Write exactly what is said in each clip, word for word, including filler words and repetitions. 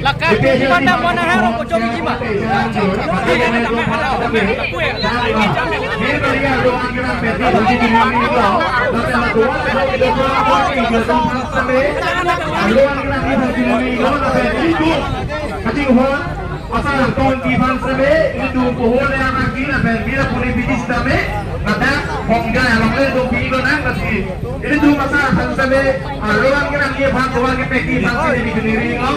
Lakat di mana mana haro kocok lima. Kaching hon, pasal tong ki phan seme, ilitum pohor le anak ki lapen mira puni bidi sitame, ladak hong jai along le dong pi ko nang kasi. Ilitum pasal phan seme, ah, loan ke nang ye phan, loan ke peki phan seme di kini ri ko.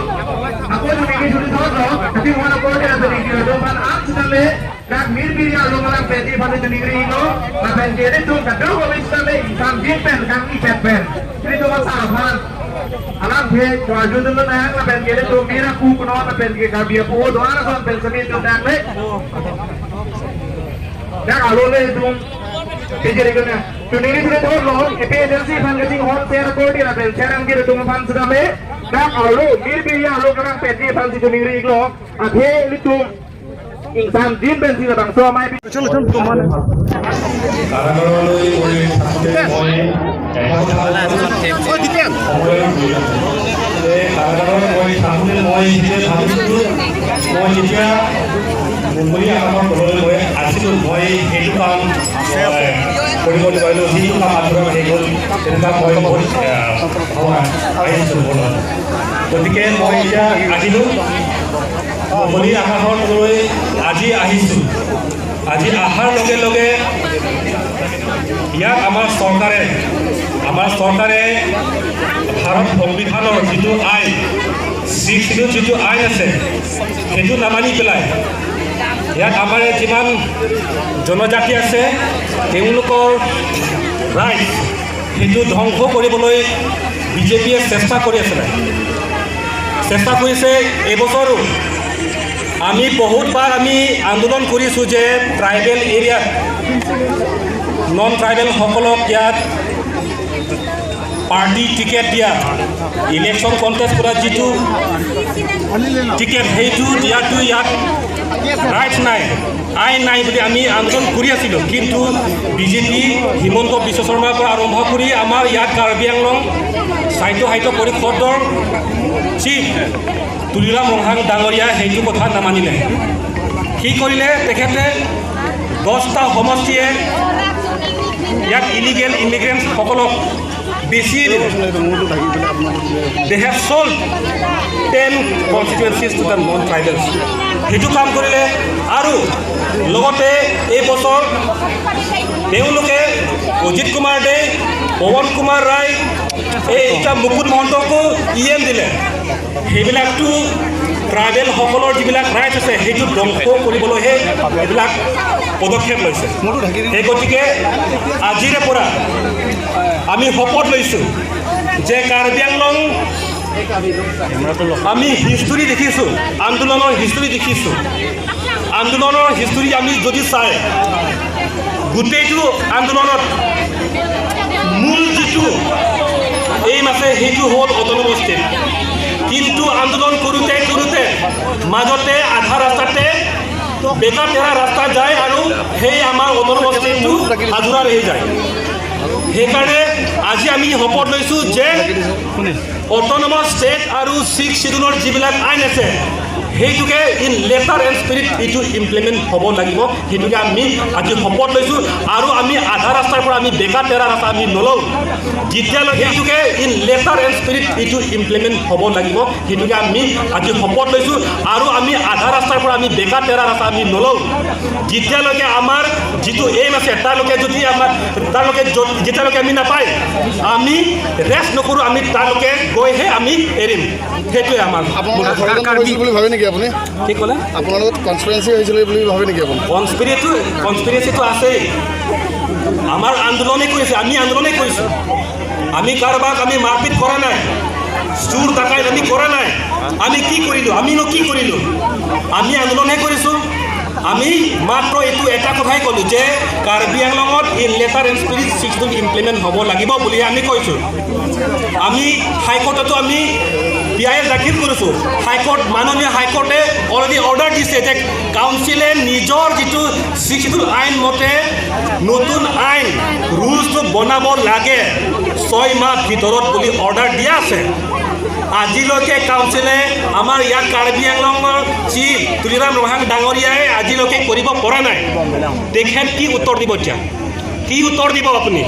Ako tu kini suri thot lo, tapi mana ko dia tadi dia dong phan am sitame, dak mir bir ya lo malang peti phan di kini ri ko. Lapen ke ilitum kadokave sitame, insan jin pen, kang i pen pen. Ilitum pasal phan. Alam phe, chua ju dun nang, lapen ke ilitum mira pu kuno, lapen ke Karbi apu, doan ason pen semi tu nang le. Dak alo le tum, pejeri kena. Tuniri suri thot lo, A P H L C phan kaching hon share ko di lapen share ang kiri tum phan sitame. Dak alo, mir bir ya lo kerang peti phan si tuniri lo. Athe ilitum insan jin pen si labangso amei. Chalo, chalo, chalo, mana? কাৰাগাৰলৈ গৈ থাকোঁতে মই এখন সময়, এই কাৰাগাৰত গৈ থাকোঁতে মই নিজে ভাবিছিলোঁ, মই যেতিয়া মুকলি আকাশৰ তললৈ গৈ আছিলোঁ, মই সেইটো কাম, এ, কৰিব নোৱাৰিলোঁ, যিটো কাম আধৰুৱা হৈ গ'ল, তেনেকুৱা মই বহুত, এ, ভবা আহিছিলোঁ মনত। গতিকে মই এতিয়া আহিলোঁ, মুকলি আকাশৰ তললৈ আজি আহিছোঁ। আজি অহাৰ লগে লগে ইয়াত আমাৰ চৰকাৰে, আমাৰ চৰকাৰে ভাৰত সংবিধানৰ যিটো আইন, ছিক্স শ্বিডিউল যিটো আইন আছে, সেইটো নামানি পেলাই ইয়াত আমাৰ ইয়াত যিমান জনজাতি আছে, তেওঁলোকৰ ৰাইট সেইটো ধ্বংস কৰিবলৈ বিজেপিয়ে চেষ্টা কৰি আছিলে, চেষ্টা কৰিছে। এইবছৰো আমি বহুতবাৰ আমি আন্দোলন কৰিছোঁ যে ট্ৰাইবেল এৰিয়াত নন ট্ৰাইবেলসকলক ইয়াত পাৰ্টি টিকেট দিয়া, ইলেকশ্যন কণ্টেষ্ট কৰা যিটো টিকেট, সেইটো দিয়াটো ইয়াত ৰাইটছ নাই, আইন নাই বুলি আমি আন্দোলন কৰি আছিলোঁ। কিন্তু বিজেপি হিমন্ত বিশ্ব শৰ্মাৰ পৰা আৰম্ভ কৰি আমাৰ ইয়াত কাৰ্বি আংলং স্বায়ত্তশাসিত পৰিষদৰ চিফ তুলিৰাম ৰংহাং ডাঙৰীয়া সেইটো কথা নামানিলে। কি কৰিলে তেখেতে? দহটা সমষ্টিয়ে ইয়াত ইলিগেল ইমিগ্ৰেণ্টসকলক বেছি দিলে। They have sold ten constituencies to the non-tribals। সেইটো কাম কৰিলে। আৰু লগতে এই বছৰ তেওঁলোকে অজিত কুমাৰ দে, পৱন কুমাৰ ৰায়, এই এতিয়া মুকুট মহন্তকো ই এম দিলে। সেইবিলাকতো ট্ৰাইবেলসকলৰ যিবিলাক ৰাইটছ আছে, সেইটো ধ্বংস কৰিবলৈহে এইবিলাক পদক্ষেপ লৈছে। সেই গতিকে আজিৰে পৰা আমি শপত লৈছোঁ যে কাৰ্বি আংলং, আমি হিষ্টৰী দেখিছোঁ, আন্দোলনৰ হিষ্টৰী দেখিছোঁ। আন্দোলনৰ হিষ্টৰী আমি যদি চাই, গোটেইটো আন্দোলনত মূল যিটো এইম আছে, সেইটো হ'ল অট'নমাছ ষ্টেট। কিন্তু আন্দোলন কৰোঁতে কৰোঁতে মাজতে আধা ৰাস্তাতে বেকা তেৰা ৰাস্তা যায় আৰু সেই আমাৰ অট'নমাছ ষ্টেটটো আধৰুৱা ৰৈ যায়। সেইকাৰণে আজি আমি শপত লৈছোঁ যে অট'নমাছ ষ্টেট আৰু ছিক্স শ্বিডিউলৰ যিবিলাক আইন আছে, সেইটোকে ইন লেটাৰ এণ্ড স্পিৰিট এইটো ইমপ্লিমেণ্ট হ'ব লাগিব। সেইটোকে আমি আজি শপত লৈছোঁ। আৰু আমি আধা ৰাস্তাৰ পৰা আমি বেকা তেৰা ৰাস্তা আমি নলওঁ। যেতিয়ালৈকে সেইটোকে ইন লেটাৰ এণ্ড স্পিৰিট এইটো ইমপ্লিমেণ্ট হ'ব লাগিব, সেইটোকে আমি আজি শপত লৈছোঁ। আৰু আমি আধা ৰাস্তাৰ পৰা আমি বেকা তেৰা ৰাস্তা আমি নলওঁ। যেতিয়ালৈকে আমাৰ যিটো এইম আছে, তাৰলৈকে যদি আমাৰ, তাৰলৈকে য'ত, যেতিয়ালৈকে আমি নাপায়, আমি ৰেষ্ট নকৰোঁ, আমি তাৰলৈকে গৈহে আমি এৰিম। সেইটোৱে আমাৰ। আপোনালোকৰ ষড়যন্ত্ৰ হৈছিল বুলি ভাবে নেকি আপুনি? কি ক'লে? আপোনাৰ লগত কনস্পিৰেঞ্চি হৈছিল বুলি ভাবে নেকি আপুনি? কনস্পিৰেটো, কনস্পিৰেচিটো আছেই। আমাৰ আন্দোলনে কৰিছে, আমি আন্দোলনে কৰিছোঁ। আমি কাৰোবাক আমি মাৰপিট কৰা নাই, চুৰ ডাকাইত আমি কৰা নাই। আমি কি কৰিলোঁ? আমিনো কি কৰিলোঁ? আমি আন্দোলনহে কৰিছোঁ। আমি মাত্ৰ এইটো এটা কথাই ক'লোঁ যে কাৰ্বি আংলঙত in letter and spirit six schedule implement হ'ব লাগিব বুলিহে আমি কৈছোঁ। আমি হাইকোৰ্টতো আমি পি আই এল দাখিল কৰিছো হাইকোৰ্ট, মাননীয় হাইকোৰ্টে অলৰেডি অৰ্ডাৰ দিছে যে কাউন্সিলে নিজৰ যিটো ছিক্স শ্বিডিউল আইন মতে নতুন আইন ৰুলছটো বনাব লাগে ছয় মাহ ভিতৰত বুলি অৰ্ডাৰ দিয়া আছে। আজিলৈকে কাউন্সিলে আমাৰ ইয়াত কাৰ্বি আংলঙৰ চিফ তুলিৰাম ৰংহাং ডাঙৰীয়াই আজিলৈকে কৰিব পৰা নাই। তেখেত কি উত্তৰ দিব এতিয়া? কি উত্তৰ দিব আপুনি?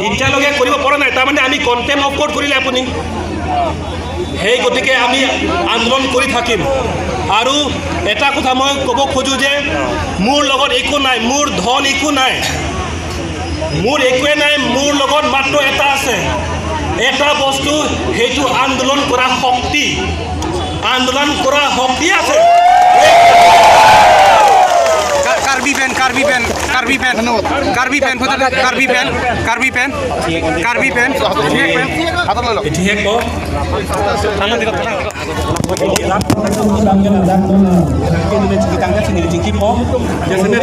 এতিয়ালৈকে কৰিব পৰা নাই, তাৰমানে আমি কণ্টেম্প অফ কোৰ্ট কৰিলে আপুনি। সেই গতিকে আমি আন্দোলন কৰি থাকিম। আৰু এটা কথা মই ক'ব খোজো যে মোৰ লগত একো নাই, মোৰ ধন একো নাই, মোৰ একোৱে নাই, মোৰ লগত মাত্ৰ এটা আছে, এটা বস্তু, সেইটো আন্দোলন কৰা শক্তি। আন্দোলন কৰা শক্তি আছে। Ka-, Karbi pen, Karbi pen, Karbi pen, Karbi pen, Karbi pen, Karbi pen, Karbi pen, Karbi pen. এতিয়াহে কওক।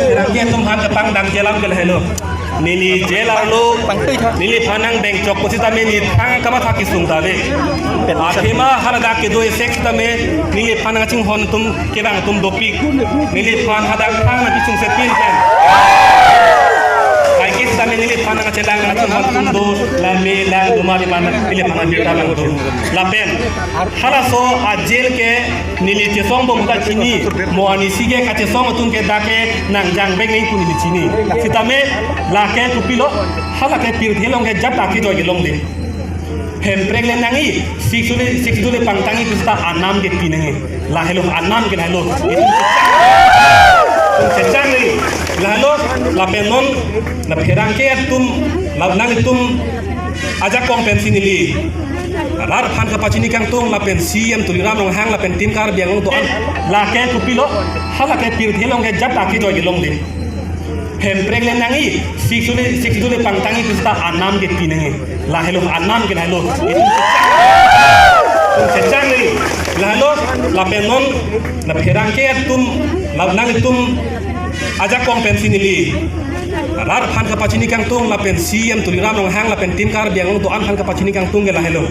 Pherangke atum aphan kepangdak jelam ke lahelo. Neli jail arlo, neliphan nangdengchok pusitame neli thang kamatha kesung ta ave. Athema haladak kedo esek sitame neliphan nangchinghon atum kevang atum dopik. Neliphan hadak thang nangkesung sepin pen. Kaike sitame neliphan nangchelang nangchinghon atum do, lame lang do mari mana neliphan nangpirta lang do. Lapen halaso a-jail ke neli chesong bom ta chini, mo anisi ke kachesong atum ke dak ke nangjang bek nang pu neli chini. Sitame lake kopilo, halake pirthe along ke jat ta kejoi kelongle. Hemprek le nangji, sixth schedule, sixth schedule le pangtangji pusita anam ke pi nangji. Lahelo anam ke lahelo. Itum kechang nangji. Lahelo lapen non la pherangke atum, la nanglitum ajakong pensi neli rat aphan kapachini kangtung lapen C E M Tuliram Ronghang lapen Team Karbi Anglong do-an lake kopilo, halake pirthe along ke jat ta kejoi kelongle. Hemprek le nangji, sixth schedule, sixth schedule le pangtangji pusita anam ke pi nangji. Lahelo anam ke lahelo. Itum kechang nangji. Lahelo lapen non la pherangke atum, la nanglitum ajakong pensi neli rat aphan kapachini kangtung lapen C E M Tuliram Ronghang lapen Team Karbi Anglong do-an aphan kapachini kangtung ke lahelo.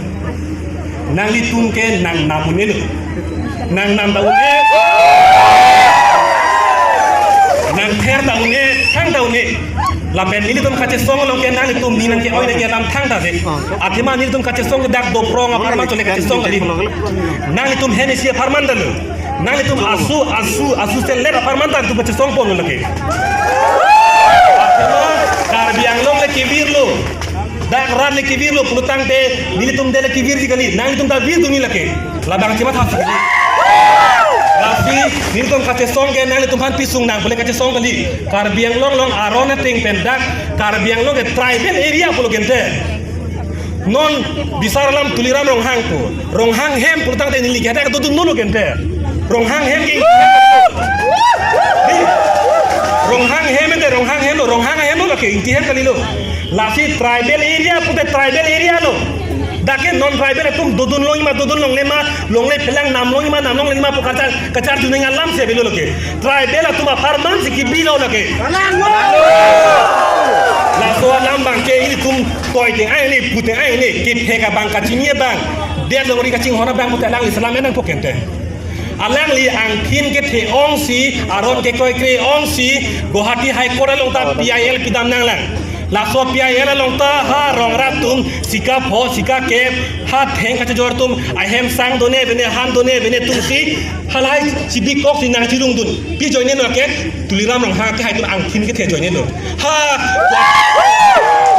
Nanglitum ke nangnam un-elo. Nangnam ta un-e. Nangther ta un-e, thang ta un-e. Lapen nelitum kachesong along ke nanglitum ni nangke-oi nangke alam thang ta ave. Athema nelitum kachesong ke dak Doprong apharman chole kachesong kali. Nanglitum hem isi apharman ta lo. Nanglitum asu, asu, asu selet apharman ta tum kachesong pon lo lake. Athema Karbi Anglong le kevirlo. Dak rat le kevirlo pulotangte nelitum de le kevirji kali. Nanglitum ta virdunji lake. Labang chematha si kali. Lasi nelitum kachesong ke nanglitum aphan pisung nang pule kachesong kali. Karbi Anglong along aron ateng pen dak Karbi Anglong ke tribal area pulo gente. Non bisar alam Tuliram Ronghang pu. Ronghang hem pulotangte neli ke hadak dodun dolo gente. Ronghang hem ke Ronghang hem ente, Ronghang hem lo, Ronghang hem lo lake, ingti hem kalilo. Lasi tribal area pute tribal area lo. Dak ke non tribal atum dodun longji ma dodun longle ma, longle phelang nam longji ma nam longle ma pu kachar, kacharju nang alam si avelo lake. Tribal atum apharman si kebilo lake. Laso alam abang ke ilitum toi teng ai ne, pu teng ai ne, kethek abang kachini abang, det longri kachinghon abang pute alangli selam enang po kente. Alangli angthin kethe ongsi, aron kekroikre ongsi, Guwahati High Court along ta P I L pidam nanglang. Laso P I L along ta ha rong rat atum, sika pho, sika kep, ha theng kachejor atum, ahem sang done bene, han done bene atumsi, halahai chibi koksi nangchirungdun. Pi ajoine lo ke, Tuliram Ronghang ke hai atum angthin kethe ajoine lo. Ha,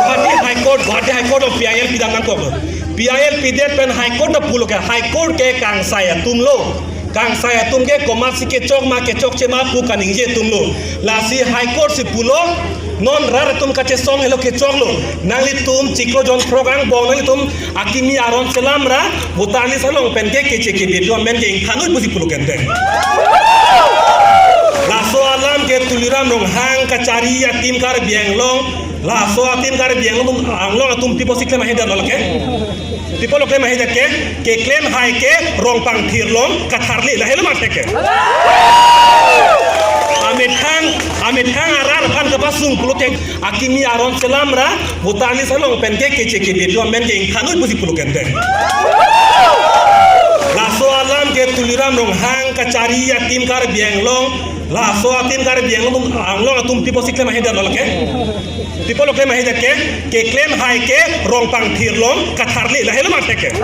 Guwahati High Court, Guwahati High Court along P I L pidam nangkok lo. P I L pidet pen High Court ta pulo ke, High Court ke kangsai atum lo. Kangsai atum ke komatsi kechok ma kechokche ma pu kaningje atum lo. Lasi High Court si pulo, non rat atum kachesong helo kechoklo. Nanglitum chiklo jon throk angbong nanglitum akimi aron selam ra voter list along pen ke keche kebe atum amen ke ingthan noi pusi pulo kente. Laso alam ke Tuliram Ronghang kachari a-Team Karbi Anglong, laso a-Team Karbi Anglong, Anglong atum pi pusi klem ahe det lo lake. Pi pulo klem ahe det ke, keklem hai ke Rongpang Thirlong Katharli, lahelo mate ke. Amethang, amethang arat aphan kapasung pulote akimi aron selam ra voter list along pen ke keche kebe atum amen ke ingthan noi pusi pulo kente. Alam ke Tuliram Ronghang kachari a-team Karbi Anglong, laso a-team Karbi Anglong, Anglong atum pi apotsi klem ahe det lo ke? Pi apot lo klem ahe det ke? Keklem hai ke Rongpangthir along katharli, lahelo mate ke?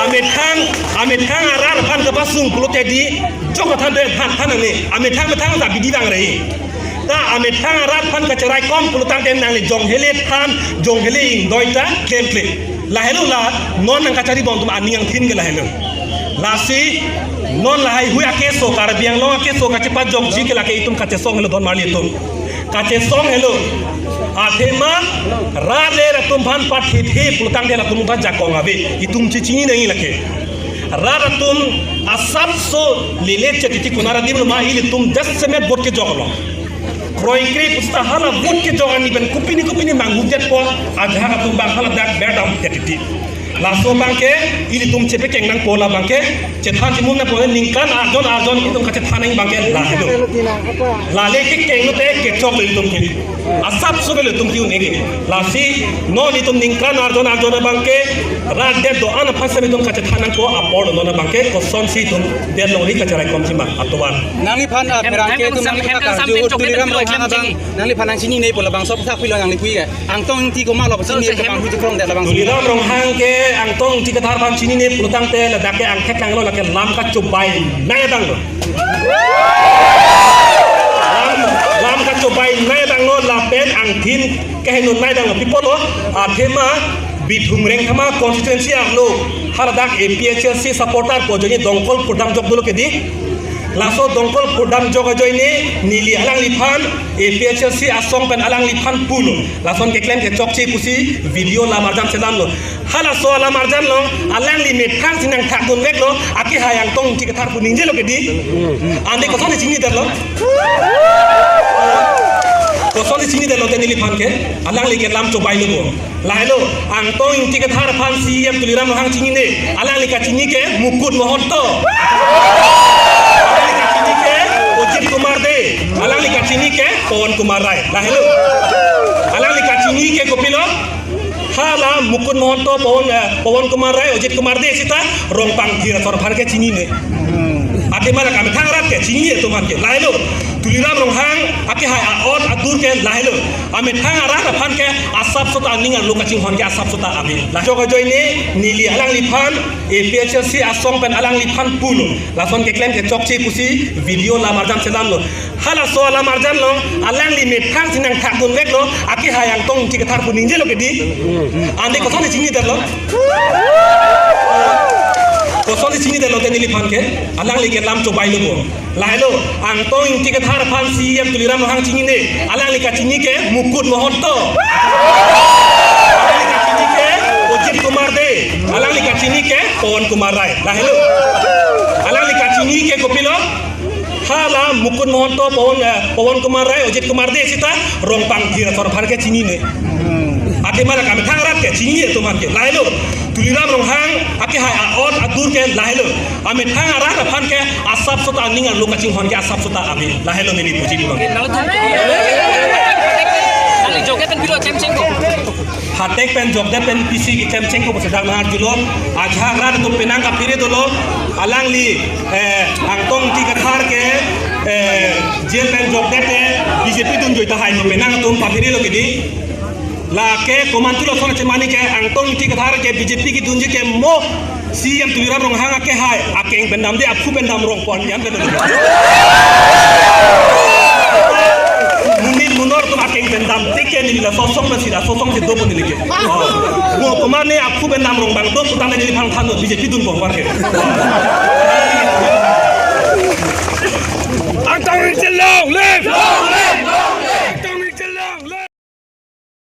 Amethang, amethang arat aphan kapasung pulote di, jok than de than than nangji. Amethang methang ta bidi bang rei. Ta amethang arat aphan kacheraikom pulotangte nangli jonghele than, jonghele ingdoi ta klemkle. Lahelo la non nangkachari abang atum aning angthin ke lahelo. Lasi non lahai hui akeso, Karbi Anglong akeso kachepajokji ke lake itum kachesong helo don marli atum. Kachesong helo. Athema rat le atum aphan pathithe pulotangte latum aphan jakong ave. Itum chechini nangji lake. Rat atum asapso lele chetiti kunar adim lo ma, ilitum jasemet vote kejok lo. Kroikre pusta hala vote kejok ani pen kopine kopine manghu jet po, ajahak atum abang hala dak berdam chetiti. Laso abang ke ilitum chepekeng nangpo, la abang ke chethan chimum nangpo, ningkan arjon arjon itum kachethan nangji abang ke lahelo. Lale kekeng lote kechok lo itum ke. Asapso ke lo itum ke-un-e ke. Lasi non itum ningkan arjon arjon abang ke rat det do-an aphan sami itum kachethan nangpo, apor non abang ke kosonsi itum det longri kacheraikomji ma atovar. Nangliphan, ah, em, pherangke em, itum em, nangliphan em, kangju em, Tuliram em, Ronghang em, abang, em, nangliphan nangchinine pu labangso aphuthak pilo nangli pu ke. Angtong Ingti komat lo, so, chinine so, pu em, bang hu chikrong det labangso. Tuliram Ronghang ke Angtong Ingti Kathar aphan chinine pulotangte ladak ke angthek tanglo, lake lam kachobai nai tanglo. Lam, lam kachobai nai tanglo lapen angthin keheno nai tanglo. Pi apot lo? Athema Bithung Rengthama constituency arlo haladak A P H L C supporter pu ajoine Dongkol Phurdamjok dolo ke di. Laso Dongkol Phurdamjok ajoine neli alangliphan A P H L C asong pen alangliphan pulo. Lason keklem kechokche pusi video lam arjan chelamlo. Halaso alam arjan along alangli methang si nangthakdun veklo, akehai Angtong Ingti Kathar pu ningjelo ke di. Ante kosonsi chini det lo? Kosonsi chini det lote neliphan ke? Alangli ke lam chobai lo bo. Lahelo, Angtong Ingti Kathar aphan C E M Tuliram Ronghang chinine. Alangli kachini ke Mukut Mahanta. Alangli kachini ke Ajit Kumar Dey. Alangli kachini ke Pawan Kumar Rai. Lahelo. Alangli kachini ke kopilo? Hala Mukut Mahanta, Pawan, eh, Pawan Kumar Rai, Ajit Kumar Dey sita Rongpangthir asor aphan ke chinine. Athema la amethang arat ke chinine atum aphan ke. Lahelo, Tuliram Ronghang akehai a-ot adur ke lahelo. Amethang arat aphan ke asapso ta aning arlo kachinghon ke asapso ta ave. Lajok ajoine neli alangliphan A P H L C asong pen alangliphan pulo. Lason keklem kechokche pusi video lam arjan chelamlo. Halaso alam arjan along alangli methang si nangthakdun veklo, akehai Angtong Ingti Kathar pu ningjelo ke di. Ante kosonsi chini det lo? Kosonsi chini det lote neliphan ke? Alangli ke lam chobai lo bo. Lahelo, Angtong Ingti Kathar aphan C E M Tuliram Ronghang chinine. Alangli kachini ke Mukut Mahanta. Alangli kachini ke Ajit Kumar Dey. Alangli kachini ke Pawan Kumar Rai. Lahelo. Alangli kachini ke kopilo? Hala Mukut Mahanta, Pawan, eh, Pawan Kumar Rai, Ajit Kumar Dey sita Rongpangthir asor aphan ke chinine. Athema la amethang arat ke chinine atum aphan ke. Lahelo, Tuliram Ronghang akehai a-ot adur ke lahelo. Amethang arat aphan ke asapso ta aning arlo kachinghon ke asapso ta ave. Lahelo neli puji pulang. Nangli joget pen pilo kemcheng ko. Hatek pen jokdet pen pisi keklemcheng ko sedang nangarjulo. Ajahak rat atum penang kaphere dolo. Alangli, eh, Angtong Ingti Kathar ke, eh, jail pen jokdet ke B J P dunjoi tahai, penang atum papherelo ke di. Lake komantu lason chemani ke Angtong Ingti Kathar ke B J P kedunji ke mo C E M Tuliram Ronghang akehai akeng pen damde, aphu pen dam rong pon yan pen. Monit monor atum akeng pen dam tik ke neli laso asong pen si laso asong si dopo neli ke. Mo komat ne aphu pen dam rong abang do putang neliphan than B J P dunbom apar ke.